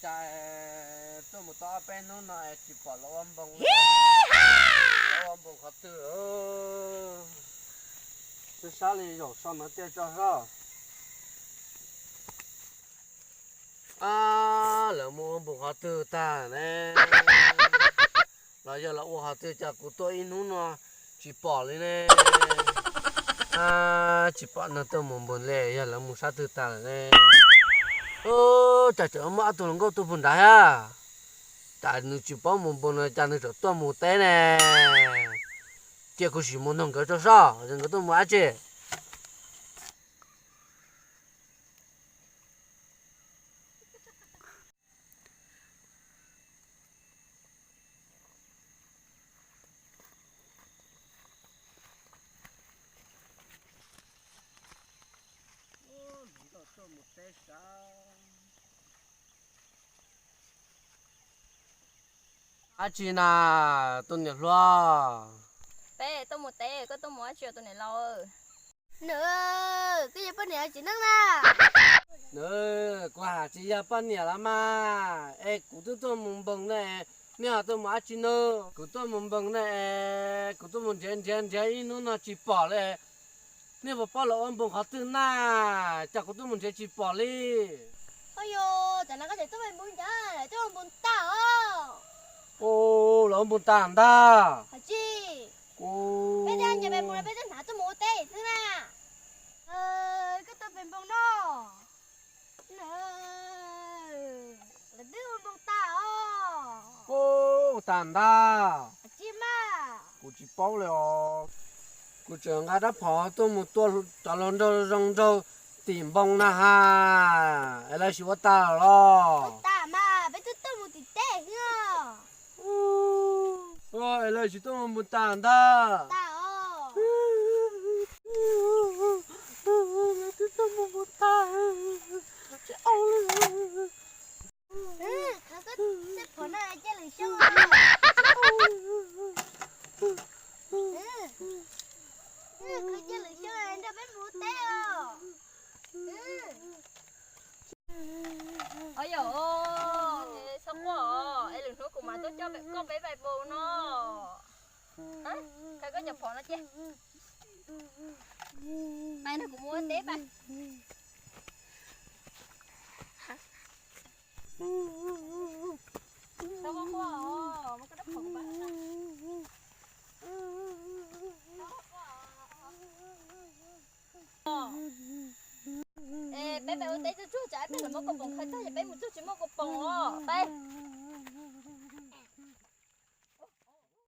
Cas tuaj mus tau ob peb hnub no tsis pom lawv ua npoo, ua npoo qhov twg. Twb sab li zaum so no tiaj tso soj. Lawv mus ua npoo qhov twg tag ne? Los yog lawv ua qhov twg cas kuv tuaj ib hnub no tsis pom li ne? Tsis pom neeg tuaj mus npoo li, yog lawv mus sab twg tag lawm ne? Cas tseem muaj ob tug hluas nkauj tuaj puag nrad thiab. Cas nws tsis paub mus npoo no cas nws tseem tuaj mus teb ne? Cia kuv sim mus nug nkawd tso soj, nkawd tuaj mus dab tsi. Dab tsi na, tus niam hluas? Peb tuaj mus teb, koj tuaj mus dab tsi tus niam laus? Nws, koj yog poj niam tsis neej na? Nws, kuv hais tsis yog poj niam los mas, es kuv twb tuaj mus npoo ne, nej ho tuaj mus dab tsi no? Kuv tuaj mus npoo ne, kuv tuaj mus nrhiav nrhiav nrhiav ib hnub no tsis pom li. Nej puas paub lawv ua npoo qhov twg na? Cas kuv tuaj mus nrhiav tsis pom li. Ua yog, tam no koj tseem tuaj pem npoo cas lawv twb ua npoo tag os. Lawv ua npoo tag ntag. Hais tsis, peb twb nyias pem mus no peb twb hnav tuaj mus ua teb xwb na. Koj tuaj pem npoo no. Lawv twb ua npoo tag os. Ua tag ntag. Hais tsis mas. Kuv tsis paub li os. Kuv tseem nqa rab phom tuaj mus tua cov hluas nraug zoo nraug tim npoo na has, es lawv sim ua tag lawm los? Ua tag mas, peb twb tuaj mus tim teb xwb os. Es lawv tsis tuaj mus npoo tag ntag. Tag os. Lawv twb tuaj mus npoo tag, tsis au li. Khaws koj tej phom no cia lwm xyoo. Khaws cia lwm xyoo nrog peb mus ua teb os. Ua yog, txhob quaj os, es lwm hnub kuv mam tuaj coj koj peb pais npoo no. Khaws koj cov phom no cia. Pais nrog kuv mus ua teb pais. Txhob quaj os, muab koj rab phom kuv pab. Es peb pais ua teb tsuag tsuag tsam ib pliag lawv muab kua poom khaws tag ces peb mus tsuag tsis muaj kua poom os. Peb,